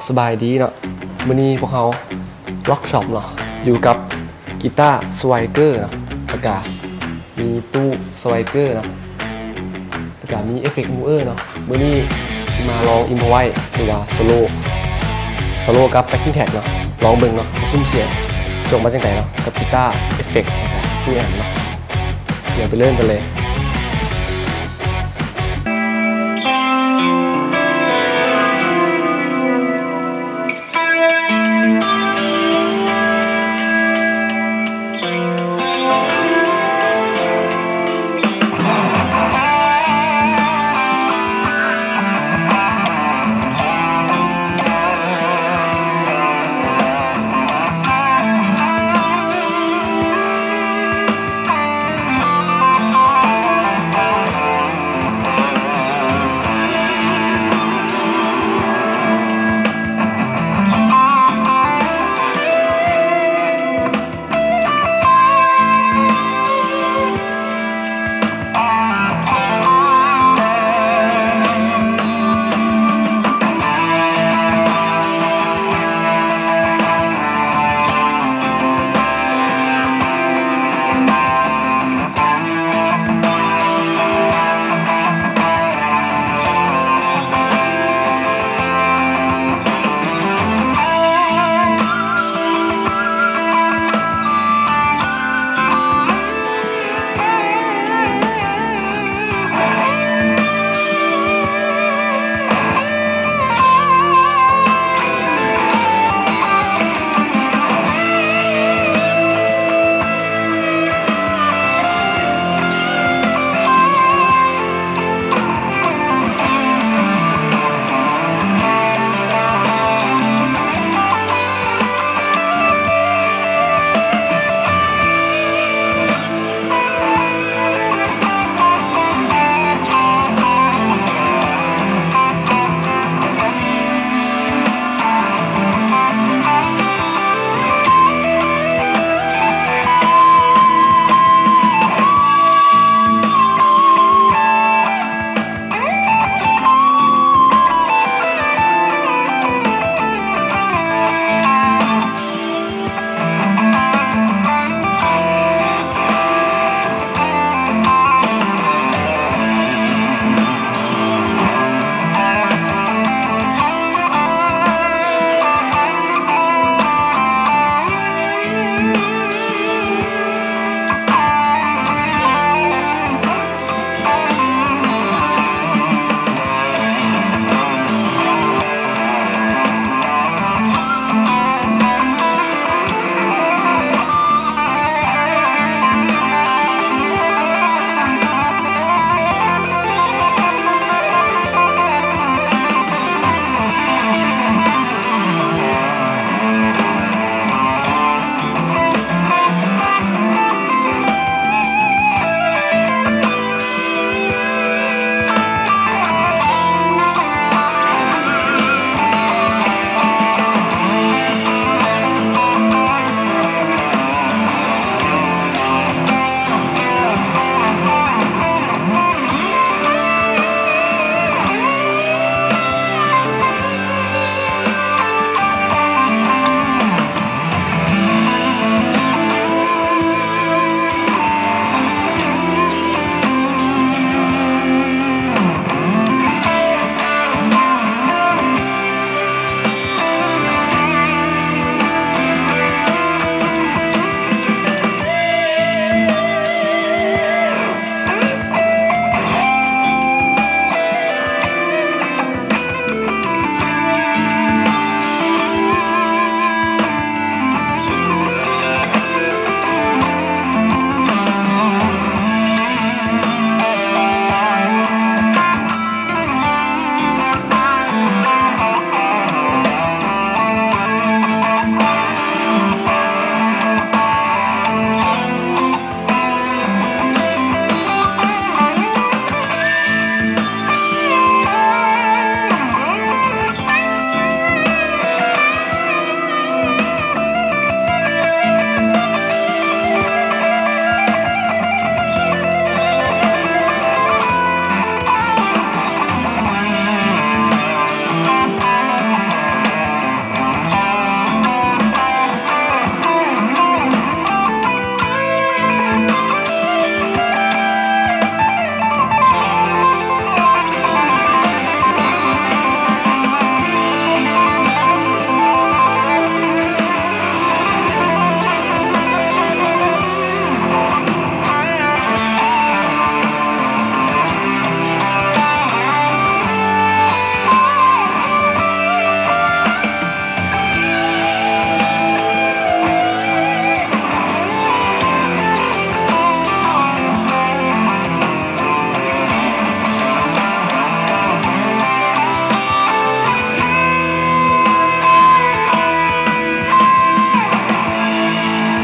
ສະບາຍດີເນາະ ມື້ນີ້ພວກເຮົາລັອກຊັອບເນາະ ຢູ່ກັບກີຕາສະໄວເກີເນາະ ແລ້ວກະມີຕູ້ສະໄວເກີເນາະ ແລ້ວກະມີເອຟເຟັກມູເອີເນາະ. ມື້ນີ້ຊິມາລອງອິມໂພໄວ ຫຼືວ່າໂຊໂລ ໂຊໂລກັບແບັກກິ້ງແທຣັກເນາະ ລອງເບິ່ງເນາະ ວ່າຊຸ້ມສຽງຈະອອກມາຈັ່ງໃດເນາະ ກັບກີຕາເອຟເຟັກ ແລ້ວກະຕູ້ແອມເນາະ. ດຽວໄປເລີ່ມກັນເລີຍ.